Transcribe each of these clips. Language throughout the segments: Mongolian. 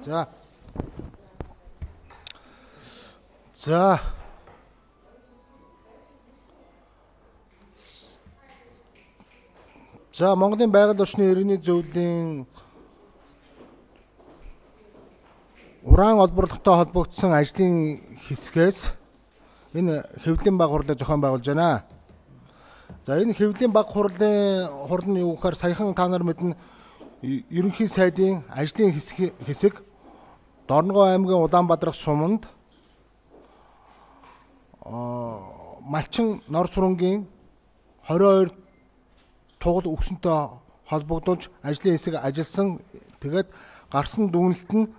За. За. За, Монголын байгаль орчны иргэний зөвлөлийн уран олборлолттой холбогдсон ажлын хэсгээс энэ хэвлэлийн баг хурлыг зохион байгуулж байна. За, энэ хэвлэлийн баг хурлын хурал нь юу гэхээр саяхан та нар мэднэ, ерөнхий сайдын ажлын хэсэг Дорногов аймгийн Улаанбаатар суманд Малчин нор сурангийн 22 тугал өгсөнтэй холбогдуулж ажлын хэсэг ажилласан. Тэгээд гарсан дүгнэлт нь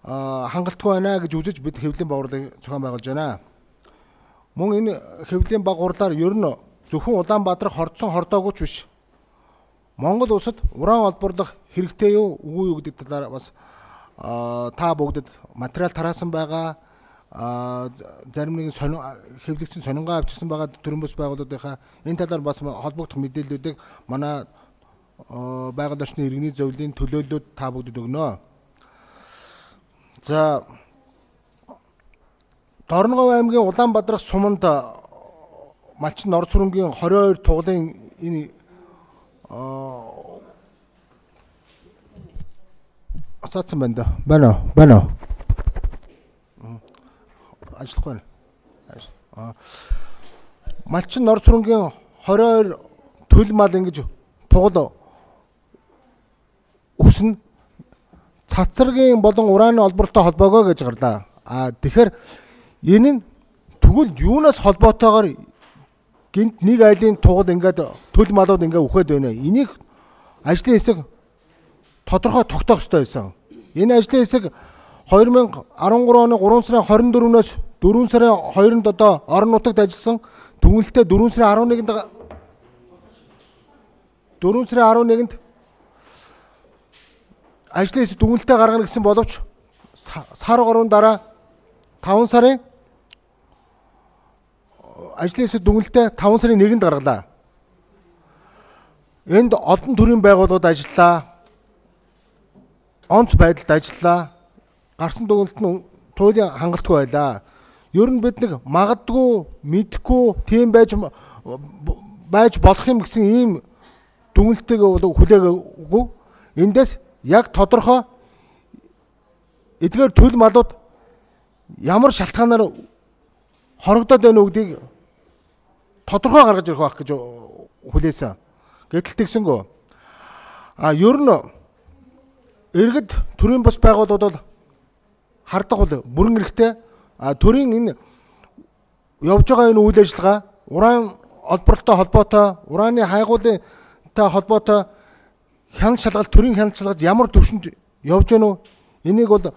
хангалтгүй байна гэж үзэж бид хэвлэлийн баг хурлыг зохион байгуулж байна. Мөн энэ хэвлэлийн баг хурлаар ер нь зөвхөн Улаанбаатар хордсон хордоогүй ч биш, Монгол улсад уран олборлох хэрэгтэй юу үгүй юу гэдэг талаар бас та бүгдэд материал тараасан байгаа. Зарим нэгэн хэвлэгдсэн сонингоо авчирсан байгаа төрийн бус байгууллагуудынхаа энэ талаар бас холбогдох мэдээллүүдийг манай байгаль орчны иргэний зөвлөлийн төлөөллүүд та бүгдэд өгнө. За, Дорногов аймгийн Улаанбаатар суманд Малчин нор сурангийн 22 туглын энэ асаацсан байна да. Байна уу? Байна уу? Ажиллахгүй байна. Малчин нор сурангийн 22 төл мал ингэж тугал өснө. Цацрагийн болон ураны олборлолтой холбоогоо гэж гарлаа. А тэгэхээр энэ нь тэгвэл юунаас холбоотойгоор гинт нэг айлын тугал ингээд төл малууд ингээд үхээд байна. Энийг ажлын хэсэг тодорхой тогтоох ёстой байсан. Энэ ажлын хэсэг 2013 оны 3 сарын 24-өөс 4 сарын 2-нд одоо орон нутагт ажилласан. Дүгнэлтээ 4 сарын 11-нд 4 сарын 11-нд ажлын хэсэг дүгнэлтээ гаргана гэсэн боловч сар 3 дараа 5 сарын ажлын хэсэг дүгнэлтээ 5 сарын 1-нд гаргалаа. Энд олон төрлийн байгууллагууд ажиллаа. Онц байдалд ажиллаа. Гарсан дүгнэлт нь туйлын хангалтгүй байлаа. Ер нь бид нэг магадгүй, мэдхгүй тийм байж болох юм гэсэн ийм дүгнэлтийг бол хүлээгээгүй. Эндээс яг тодорхой эдгээр төл малууд ямар шалтгаанаар хорогдоод байна уу гэдгийг тодорхой гаргаж ирэх байх гэж хүлээсэн. Гэтэл тэгсэнгүү. А ер нь иргэд төрийн бус байгууллагууд бол хардах бол бүрэн эрхтэй. А төрийн энэ явж байгаа энэ үйл ажиллагаа уран олборлолтой холбоотой, ураны хайгуулынтай холбоотой хяналт шалгалт, төрийн хяналт шалгалт ямар түвшинд явж байна уу? Энийг бол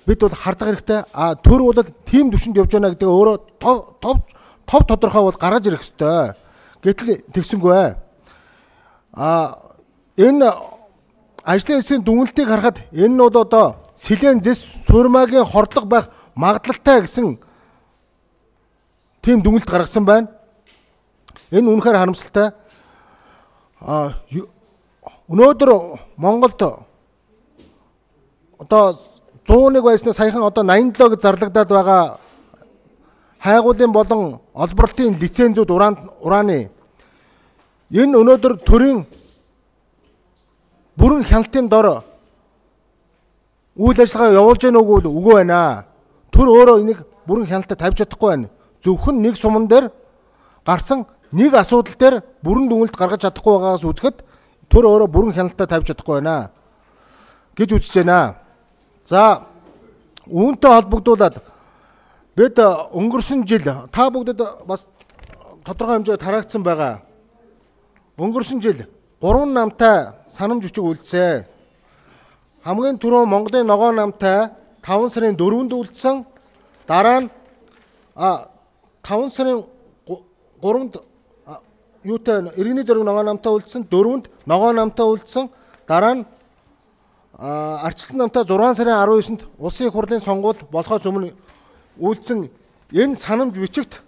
бид бол хардах хэрэгтэй. А төр бол тийм түвшинд явж байна гэдэг өөрөө тов тодорхой бол гаргаж ирэх ёстой. Гэтэл тэгсэнгүй. А энэ ажлын хэсгийн дүгнэлтийг харахад энэ нь бол одоо сэлэн зэс суурмагийн хордлого байх магадлалтай гэсэн тийм дүгнэлт гаргасан байна. Энэ үнэхээр харамсалтай. А өнөөдөр Монголд одоо 101 байснаа саяхан одоо 87 гэж зарлагдаад байгаа хайгуулын болон олборлолтын лицензүүд ураны энэ өнөөдөр төрийн бүрэн хяналтын дор үйл ажиллагаа явуулж гэнэ үгүй үгүй байна. Төр өөрөө энийг бүрэн хяналтад тавьж чадахгүй байна. Зөвхөн нэг суман дээр гарсан нэг асуудал дээр бүрэн дүгнэлт гаргаж чадахгүй байгаагаас үзэхэд төр өөрөө бүрэн хяналтад тавьж чадахгүй байна гэж үзэж байна. За, үүнтэй холбогдуулаад бид өнгөрсөн жил та бүгдэд бас тодорхой хэмжээгээр тараагдсан байгаа. Өнгөрсөн жил 3 намтай санамж бичиг үлдсэн. Хамгийн түрүүн Монголын ногоон намтай 5 сарын 4-нд үлдсэн. Дараа нь 5 сарын 3-нд юутай иргэний зөрөг ногоон намтай үлдсэн, 4-нд ногоон намтай үлдсэн. Дараа нь арчилсан намтай 6 сарын 19-нд улсын их хурлын сонгуул болохоос өмнө үлдсэн энэ санамж бичигт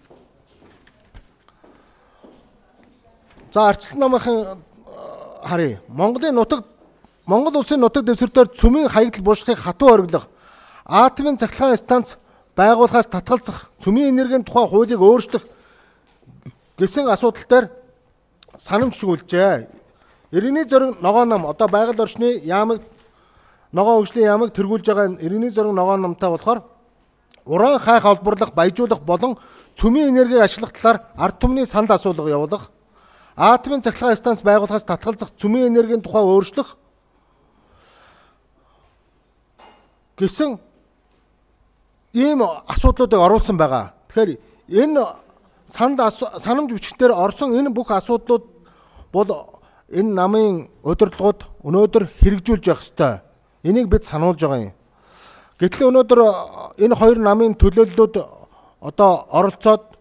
за арчилсан намынхан харъя. Монгол улсын нутаг дэвсгэртээр цөмийн хаягдал бууршихыг хатуу хориглох, атомын цахилгаан станц байгуулахаас татгалзах, цөмийн энергийн тухай хуулийг өөрчлөх гэсэн асуудал дээр санамж чиглүүлжээ. Иргэний зориг ногоон нам одоо байгаль орчны яамыг ногоон хөгжлийн яамыг тэргүүлж байгаа иргэний зориг ногоон намтай болохоор уран хайх олборлох, баяжуулах болон цөмийн энергийг ашиглах талаар ард түмний санал асуулга явуулах, атомын цахилгаан станц байгуулахаас татгалзах, цөмийн энергийн тухай өөрчлөх гэсэн ийм асуудлуудыг оруулсан байгаа. Тэгэхээр энэ санамж бичгээр орсон энэ бүх асуудлууд бол энэ намын удирдлагууд өнөөдөр хэрэгжүүлж явах ёстой. Энийг бид сануулж байгаа юм. Гэтэл өнөөдөр энэ хоёр намын төлөөллүүд одоо оролцоод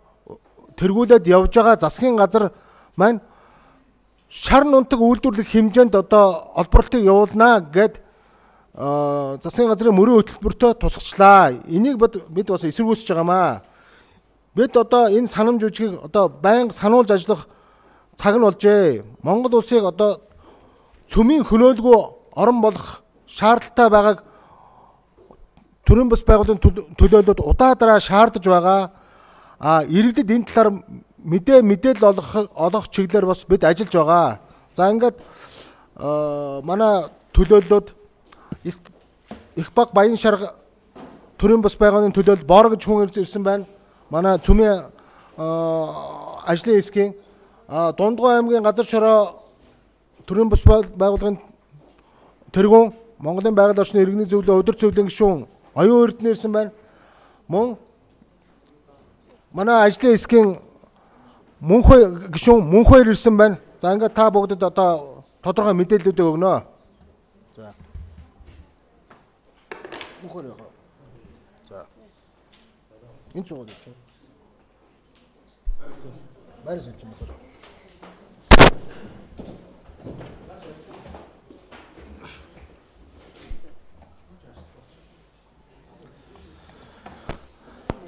тэргүүлээд явж байгаа засгийн газар маань шар нунтаг үйлдвэрлэх хэмжээнд одоо олборлтыг явуулнаа гэд засгийн газрын мөрийн хөтөлбөртөө тусгачлаа. Энийг бид бас эсэргүүцэж байгаамаа. Бид одоо энэ санамж үжигийг одоо байнга сануулж ажиллах цаг нь болжээ. Монгол улсыг одоо цөмийн хөнөөлгүй орон болох шаардлагатай байгааг төрийн бус байгууллагын төлөөлөлд удаа дараа шаардаж байгаа. Иргэдэд энэ талаар мэдээлэл олгох чиглэлээр бас бид ажиллаж байгаа. За ингээд манай төлөөллүүд их баг баян шарга төрийн бус байгууллагын төлөөлөл бор гэж хүн ирсэн байна. Манай цөмийн ажлын хэсгийн Дундгой аймгийн газар шороо төрийн бус байгууллагын тэргүүн Монголын байгаль орчны иргэний зөвлөө өдөр зөвлөлийн гишүүн Оюун Эрдэнэ ирсэн байна. Мөн манай ажлын хэсгийн Мөнхөө гишүүн Мөнхөөр ирсэн байна. За ингээд та бүгдэд одоо тодорхой мэдээллүүдийг өгнө. За. Мөнхөөр явах. За. Энэ зугаар гэж. Байрас ирсэн мөнхөөр.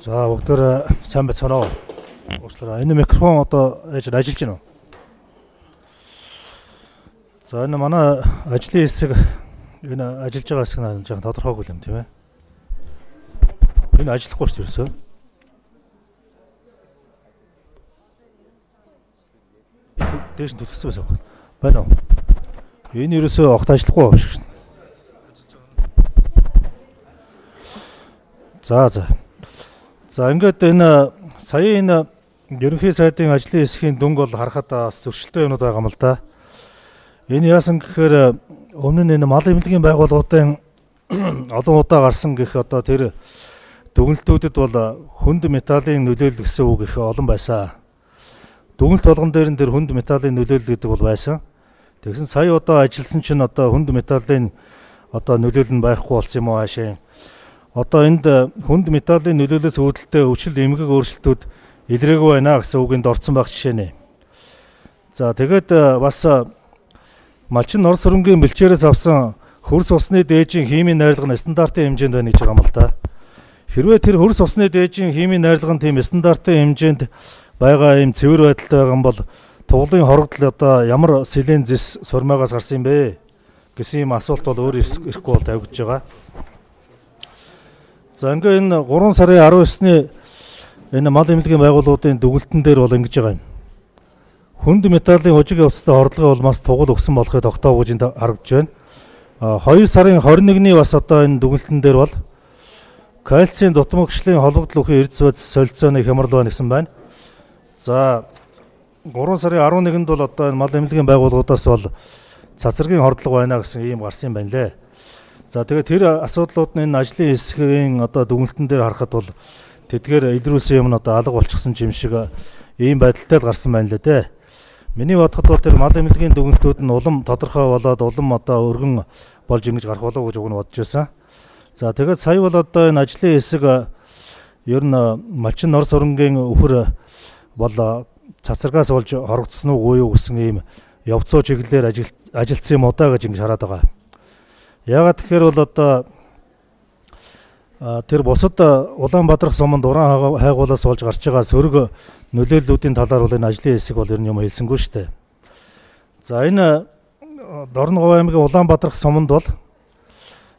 За бүгдээр сайн байцгаана уу? Уучлаарай. Энэ микрофон одоо ажиллаж байна уу? За энэ манай ажлын хэсэг энэ ажиллаж байгаа хэсэг нь жоохон тодорхойгүй юм тийм ээ. Энэ ажиллахгүй шүү дээ ерөөсөө. Дээш нь түлхсэн байсан байна уу? Энэ ерөөсөө огт ажиллахгүй юм шиг шин. За за. За ингээд энэ сая энэ ерөнхий сайдын ажлын хэсгийн дүнг бол харахад бас зөрчилтэй юмнууд байгаа юм л да. Энэ яасан гэхээр өмнө нь энэ мал эмнэлгийн байгууллагуудын олон удаа гарсан гэх одоо тэр дүгнэлтүүдэд бол хүнд металлын нөлөөлөл гэсэн үг их олон байсан. Дүгнэлт болгон дээр нь тэр хүнд металлын нөлөөлөл гэдэг бол байсан. Тэгсэн сая удаа ажилласан чинь одоо хүнд металлын одоо нөлөөлөл нь байхгүй болсон юм уу хаашаа. Одоо энд хүнд металлын нөлөөлөөс үүдэлтэй өвчл эмгэг өөрчлөлтүүд илрээгүй байна гэсэн үг энд орцсон байх жишээ нэ. За тэгээд бас малчин Орос хөрөнгийн бэлчээрээс авсан хөрс усны дээжийн химийн найрлага нь стандартын хэмжээнд байна гэж байгаа юм л да. Хэрвээ тэр хөрс усны дээжийн химийн найрлага нь тийм стандартын хэмжээнд байгаа ийм цэвэр байдалтай байгаа юм бол туглын хорогдол одоо ямар селен зэс сурмаагаас гарсан юм бэ гэсэн ийм асуулт бол өөр ирэхгүй бол тавигдж байгаа. За ингээ энэ 3 сарын 19-ний энэ мал эмнэлгийн байгууллагуудын дүгнэлтэн дээр бол ингэж байгаа юм. Хүнд металлын хожиг явцтай хордлогын улмаас тугал өгсөн болохыг тогтоов гэж энд харагдж байна. 2 сарын 21-ний бас одоо энэ дүгнэлтэн дээр бол кальцийн дутмагчлалын холбогдол үхийн эрдэс бодис солилцооны хямрал байна гэсэн байна. За 3 сарын 11-нд бол одоо энэ мал эмнэлгийн байгууллагуудаас бол цацрагийн хордлого байна гэсэн ийм гарсан юм байна лээ. За тэгээд тэр асуудлууд нь энэ ажлын хэсгийн одоо дүгнэлтэн дээр харахад бол тэдгээр илрүүлсэн юм нь одоо алга болчихсон юм шиг ийм байдалтай л гарсан байна лээ дээ. Миний бодоход бол тэр мал эмнэлгийн дүгнэлтүүд нь улам тодорхой болоод улам одоо өргөн болж ингэж гарах болов уу гэж уг нь бодож байсан. За тэгээд сая бол одоо энэ ажлын хэсэг ер нь малчин Орос хөрөнгийн үхэр бол цацрагаас болж хорогдсон уу юу гэсэн ийм явцуу чиглэлээр ажилласан юм уу даа гэж ингэж хараад байгаа. Яагаад тэгэхээр бол одоо тэр бусад Улаанбаатар суманд уран хайгуулаас болж гарч байгаа сөрөг нөлөөллүүдийн талаар бол энэ ажлын хэсэг бол ер нь юм хэлсэнгүй шүү дээ. За энэ Дорноговь аймгийн Улаанбаатарх суманд бол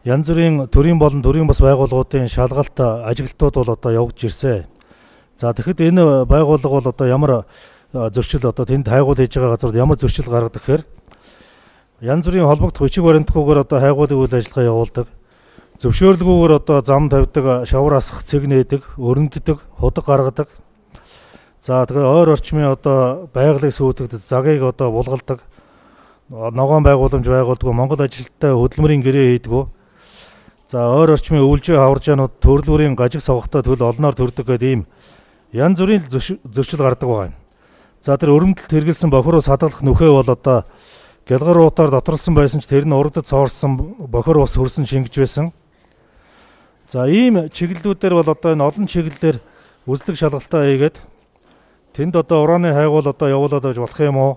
янз бүрийн төрийн болон төрийн бус байгууллагуудын шалгалт ажиглалтууд бол одоо явагдаж ирсэн. За тэгэхэд энэ байгууллага бол одоо ямар зөрчил одоо тэнд хайгуул хийж байгаа газар ямар зөрчил гаргадаг гэхээр янз бүрийн холбогдох бичиг баримтгүйгээр одоо хайгуулын үйл ажиллагаа явуулдаг. Зөвшөөрлгүйгээр одоо зам тавьдаг, шавар асах, цэг нээдэг, өрөмддөг, худаг гаргадаг. За тэгээ ойр орчмын одоо байгалыг сүйтгэдэг, загыг одоо булгалдаг. Ногоон байгууламж байгуулдаг, Монгол ажилттай хөдөлмөрийн гэрээ хийдгүү. За ойр орчмын өвлжөө хаваржаанууд төрлүүрийн гажиг согохтой төл олноор төрдөг гэдэг ийм янз бүрийн зөрчил гардаг байгаа юм. За тэр өрөмдөлт хэрэгэлсэн бохир ус хадгалах нүхээ бол одоо гялгар уутаар доторлсон байсан ч тэр нь урагдад цоорсон бохир ус хөрсөн шингэж байсан. За ийм чиглэлүүдээр бол одоо энэ олон чиглэлээр үзлэг шалгалтаа хийгээд тэнд одоо ураны хайгуул одоо явуулаад байж болох юм уу?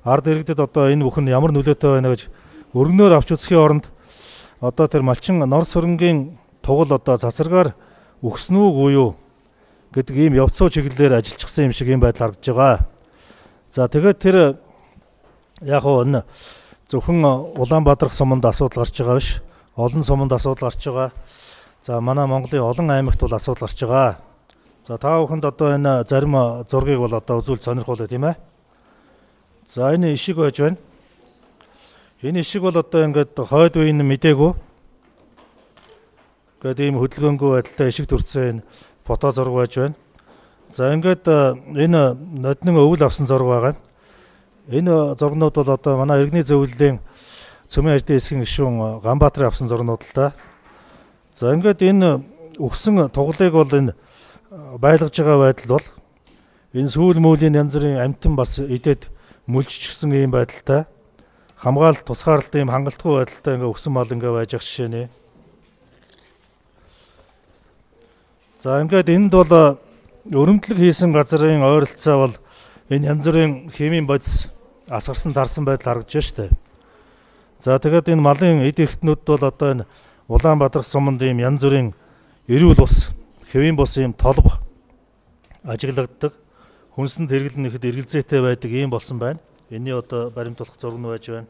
Ард иргэдэд одоо энэ бүхэн ямар нөлөөтэй байна гэж өргөнөөр авч үзэхийн оронд одоо тэр малчин нор сүрэнгийн тугал одоо цацрагаар өгсөн үгүй юу гэдэг ийм явцуу чиглэлээр ажиллчихсан юм шиг юм байдал харагдаж байгаа. За тэгээд тэр яг хоо энэ зөвхөн Улаанбаатарх суманд асуудал гарч байгаа биш. Олон суманд асуудал гарч байгаа. За манай Монголын олон аймагт бол асуудал гарч байгаа. За та бүхэнд одоо энэ зарим зургийг бол одоо үзүүл сонирхуулъя тийм ээ. За энэ ишиг байж байна. Энэ ишиг бол одоо ингээд хойд үеийн мдээгүй. Ингээд ийм хөдөлгөөнгүй байдалтай ишиг төрсэн энэ фото зураг байж байна. За ингээд энэ ноднин өвөл авсан зураг байгаа. Энэ зургнууд бол одоо манай иргэний зөвлөлийн цөмийн ажлын хэсгийн гишүүн Ганбаатарын авсан зургнууд л да. За ингээд энэ өгсөн туглыг бол энэ байлгаж байгаа байдал бол энэ сүүл мөлийн янз бүрийн амтан бас идээд мүлжчихсэн ийм байдалтай хамгаалалт тусгаарлалт ийм хангалтгүй байдалтай ингээ өгсөн мал ингээ байж ах жишээ нэ. За ингээд энд бол өрөмдлөг хийсэн газрын ойролцоо бол энэ янз бүрийн химийн бодис асгарсан тарсан байдал харагдаж байна шүү дээ. За тэгээд энэ малын эд эрхтнүүд бол одоо энэ Улаанбаатар суманд ийм янз бүрийн эрүүл ус, хэвийн бус ийм толбо ажиглагддаг. Хүнсэнд хэрэглэн ихэд эргэлзээтэй байдаг ийм болсон байна. Энэний одоо баримтлах зураг нь байж байна.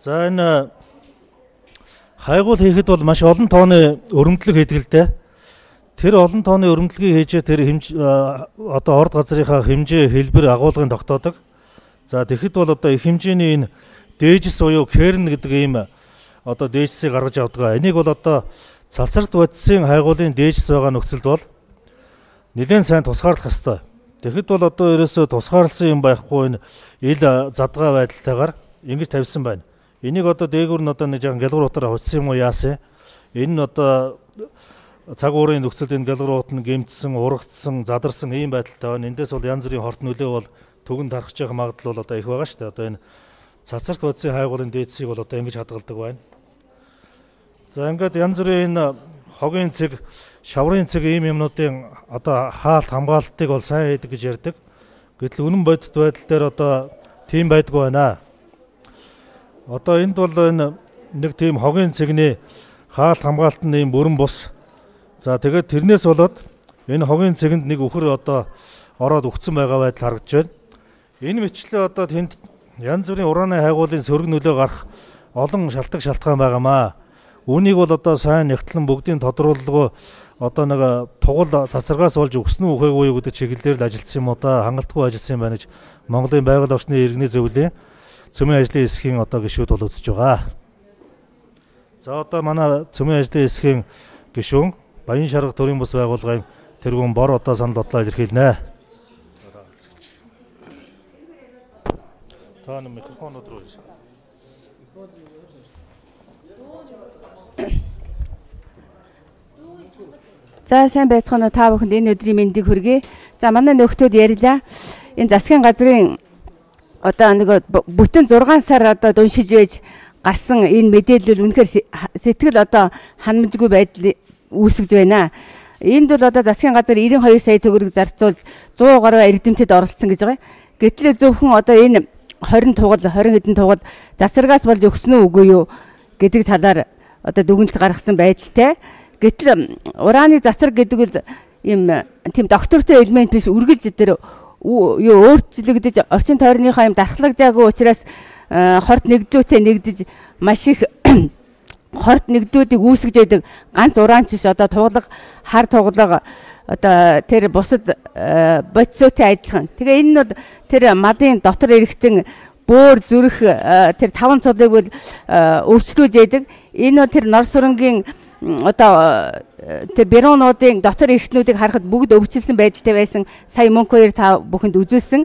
За энэ хайгуул хийхэд бол маш олон тооны өрөмдлөг хийдэг л дээ. Тэр олон тооны өрөмдлөгийг хийжээ тэр одоо орд газрынхаа хэмжээ, хэлбэр, агуулгын тогтоодог. За тэгэхэд бол одоо их хэмжээний энэ дээжс буюу керн гэдэг ийм одоо дээжсийг гаргаж авдаг. Энийг бол одоо цалцарт бодисын хайгуулын дээжс байгаа нөхцөлд бол нэлээд сайн тусгаарлах ёстой. Тэгэхэд бол одоо ерөөсөө тусгаарласан юм байхгүй энэ ил задгаа байдалтайгаар ингэж тавьсан байна. Энийг одоо дээгүүр нь одоо нэг жаахан гялгар утаар авчихсан юм уу яасан? Энэ нь одоо цаг уурын нөхцөлд энэ гялгар ут нь гэмтсэн, ургацсан, задарсан ийм байдалтай байна. Эндээс бол янз бүрийн хорт нөлөө бол түгэн тархаж явах магадлал бол одоо их байгаа шүү дээ. Одоо энэ цацарт бодисын хайгуулын дээдсийг бол одоо ингэж хадгалдаг байна. За ингээд янз бүрийн энэ хогийн цэг, шаврын цэг ийм юмнуудын одоо хаалт хамгаалтыг бол сайн хийдэг гэж ярьдаг. Гэтэл үнэн бодит байдал дээр одоо тийм байдгүй байна. Одоо энд бол энэ нэг тийм хогийн цэгний хаалт хамгаалт нь ийм бүрэн бус. За тэгээд тэрнээс болоод энэ хогийн цэгэнд нэг үхэр одоо ороод өгцөн байгаа байдал харагдаж байна. Энэ мэтлээ одоо тэнд янз бүрийн ураны хайгуулын сөрөг нөлөө гарах олон шалтгаан байгаамаа. Үүнийг бол одоо сайн нягтлан бүгдийн тодруулалгүй одоо нэг тугал цацрагаас болж өгсөн үү үхээгүй юу гэдэг чиглэлээр л ажилласан юм уу да, хангалтгүй ажилласан юм байна гэж Монголын байгаль орчны иргэний зөвлөлийн цөмийн ажлын хэсгийн одоо гишүүд бол үзэж байгаа. За одоо манай цөмийн ажлын хэсгийн гишүүн Баян шарга төрийн бус байгууллагын тэргүүн бор одоо санал бодлоо илэрхийлнэ. Та нэг микрофонод руу. За сайн байцгаана уу, та бүхэнд энэ өдрийн мэндийг хүргэе. За манай нөхдүүд ярьлаа. Энэ засгийн газрын одоо нэг бүтэн 6 сар одоо дуншиж байж гарсан энэ мэдээлэл үнэхээр сэтгэл одоо ханамжгүй байдал үүсгэж байна. Энд бол одоо засгийн газар 92 сая төгрөг зарцуулж 100 гаруй эрдэмтэд оролцсон гэж байгаа. Гэтэл зөвхөн одоо энэ 20 тугал 20 хэдэн тугал засаргаас болж өгсөн үү үгүй юу гэдэг талаар одоо дүгнэлт гаргасан байдалтай. Гэтэл ураны засар гэдэг л ийм тийм доктортой элемент биш, үргэлж дээр юу өөрчлөгдөж орчин тойрныхаа юм дархлагжаагүй учраас хорт нэгдлүүтэй нэгдэж маш их хорт нэгдлүүдийг үүсгэж байдаг ганц ураанч биш, одоо туглага, хар туглага одоо тэр бусад бодисоотой адилхан. Тэгээ энэ нь бол тэр мадын дотор эрэхтэн бөөр зүрх тэр таван цулыг бол өвчлүүлж яадаг. Энэ бол тэр нор сурангийн одоо тэр бюронуудын дотор эрхтнүүдийг харахад бүгд өвчлсөн байдалтай байсан. Сая мөнх хоёр та бүхэнд үзүүлсэн.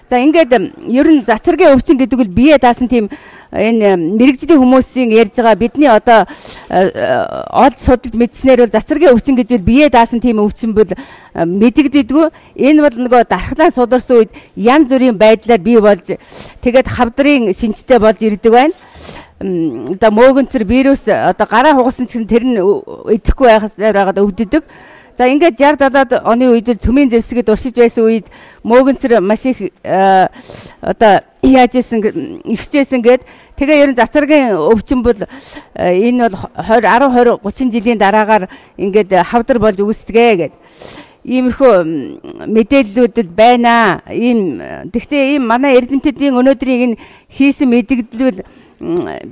За ингээд ер нь цацрагийн өвчин гэдэг бол бие даасан тийм энэ мэрэгжлийн хүмүүсийн ярьж байгаа бидний одоо олж судалж мэдснээр бол цацрагийн өвчин гэж бол бие даасан тийм өвчин бол мэдэгддэггүй. Энэ бол нөгөө дархлаа сударсан үед янз бүрийн байдлаар бий болж тэгээд хавдрын шинжтэй болж ирдэг байна. Одоо мөөгөнцөр вирус одоо гараа хугалсан ч гэсэн тэр нь идэхгүй байхасаар байгаад өвддөг. За ингээд 60 70-аад оны үед цөмийн зэвсгэд уршиж байсан үед мөөгөнцөр маш их одоо яаж исэн ихсжсэн гээд тэгээ ер нь цацрагийн өвчин бол энэ бол 20 10 20 30 жилийн дараагаар ингээд хавдар болж үүсдэгэ гээд иймэрхүү мэдээллүүдэд байна. Ийм тэгтээ ийм манай эрдэмтдийн өнөөдрийн энэ хийсэн мэдэгдлүүд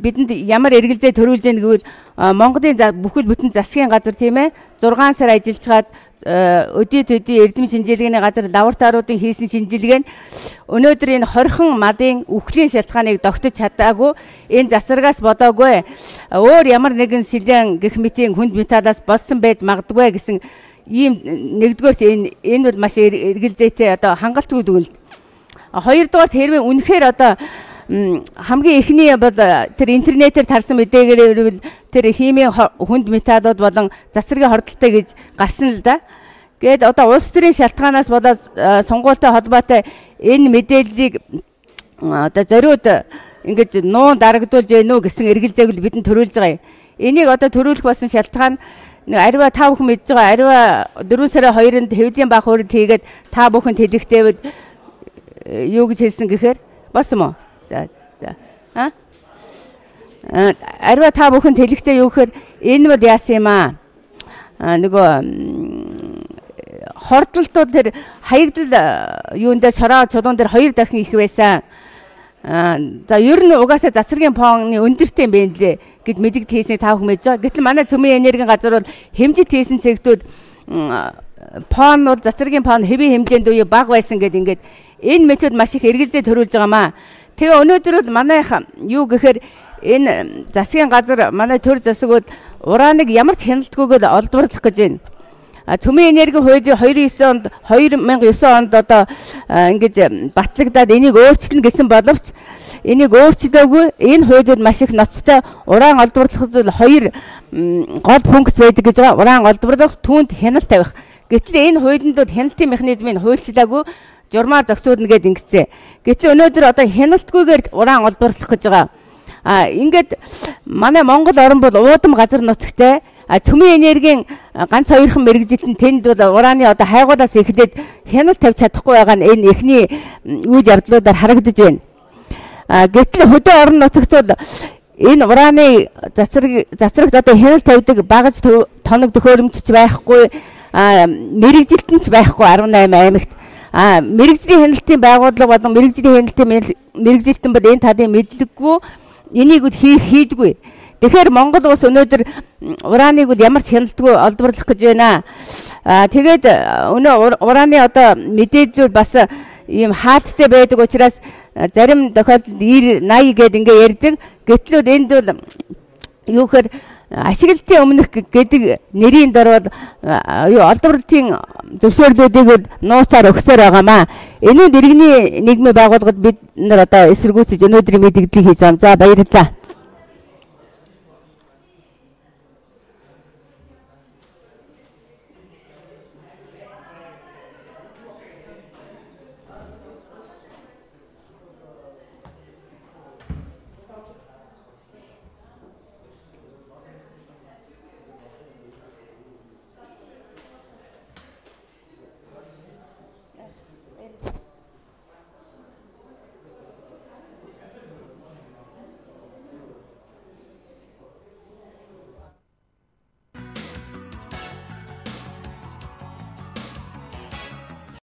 бидэнд ямар эргэлзээ төрүүлж яах гэвэл Монголын бүхэл бүтэн засгийн газар тийм 6 сар ажиллаж өдий төдий эрдэм шинжилгээний газар лабораториудын хийсэн шинжилгээ нь өнөөдөр энэ 20хан мадын үхлийн шалтгааныг тогтож чадаагүй, энэ засаргаас бодоогүй, өөр ямар нэгэн сэлэн гэх мэтийн хүнд металлаас болсон байж магадгүй гэсэн ийм нэгдүгээрт энэ бол маш эргэлзээтэй одоо хангалтгүй дүгнэлт. Хоёрдугаар хэрвээ үнэхээр одоо хамгийн эхний бол тэр интернетээр тарсан мэдээгээр бол тэр химийн хүнд металлууд болон цацрагийн хордолтой гэж гарсан л да. Гээд одоо улс төрийн шалтгаанаас болоод сонгуультай холбоотой энэ мэдээллийг одоо зориуд ингэж нуун дарагдуулж гэнэ үү гэсэн эргэлзээг л бидэнд төрүүлж байгаа юм. Энийг одоо төрүүлэх болсон шалтгаан нэг ариуа та бүхэн мэдж байгаа, ариуа 4 сарын 2-нд хэвлийн баах хурд хийгээд та бүхэнд хэлэхдээ юу гэж хэлсэн гэхээр болсон мó? За за. А? Ариуа та бүхэнд хэлэхдээ юу гэхээр энэ бол яасан юм аа? Нөгөө хордлолтууд тэр хаягдал юун дээр шороо чулуун дээр 2 дахин их байсан. За ер нь угаасаа цацрагийн фонны өндөртэй юм байна лээ гэж мэдэгдэл хийсний та бүхэн мэдж байгаа. Гэтэл манай цөмийн энергийн газар бол хэмжит хийсэн цэгтүүд фон бол цацрагийн фон хэвийн хэмжээнд үе бага байсан гэд ингээд энэ метод маш их эргэлзээ төрүүлж байгаамаа. Тэгээ өнөөдөр бол манайх юу гэхээр энэ засгийн газар манай төр засагуд урааныг ямар ч хяналтгүйгээр олдворлох гэж байна. Цөмийн энергийн хуулийн 2009 онд 2009 онд одоо ингэж батлагдаад энийг өөрчилнө гэсэн боловч энийг өөрчлөөгүй. Энэ хуулиуд маш их ноцтой. Ураан олдворлоход бол хоёр гол функц байдаг гэж байгаа. Ураан олдворлох, түүнд хяналт тавих. Гэтэл энэ хуулинд бол хяналтын механизмыг хуульчлаагүй, журмаар зохицуулна гэд ингэсэн. Гэтэл өнөөдөр одоо хяналтгүйгээр ураан олдворлох гэж байгаа. Ингээд манай Монгол орн бол уудам газар нутагтай. Цөмийн энергийн ганц хоёрхан мэргэжилтэн тэнд бол урааны одоо хайгуулаас эхлээд хяналт тавьж чадахгүй байгаа нь энэ эхний үйл явдлуудаар харагдаж байна. Гэтэл хөдөө орон нутагт бол энэ урааны цацрагт одоо хяналт тавьдаг багаж тоног төхөөрөмжч байхгүй, мэргэжилтэн ч байхгүй 18 аймагт. Мэргэжлийн хяналтын байгууллага болон мэргэжлийн хяналтын мэргэжилтэн бол энэ талын мэдлэггүй, энийг хийдгүй. Тэгэхээр Монгол улс өнөөдөр урааныг бол ямар ч хяналтгүй олдворлох гэж байна. Тэгээд өнөө урааны одоо мэдээллүүд бас ийм хаалттай байдаг учраас зарим тохиолдолд 90 80 гээд ингээ ярьдаг. Гэтэл энд бол юу гэхээр ашиглалтын өмнөх гэдэг нэрийн дор бол юу олдворлтын зөвшөөрлүүдийг нууцаар өгсөөр байгаамаа. Энэ нь иргэний нийгмийн байгууллагад бид нар одоо эсэргүүцэж өнөөдрийн мэдээллийг хийж байгаа. За баярлалаа.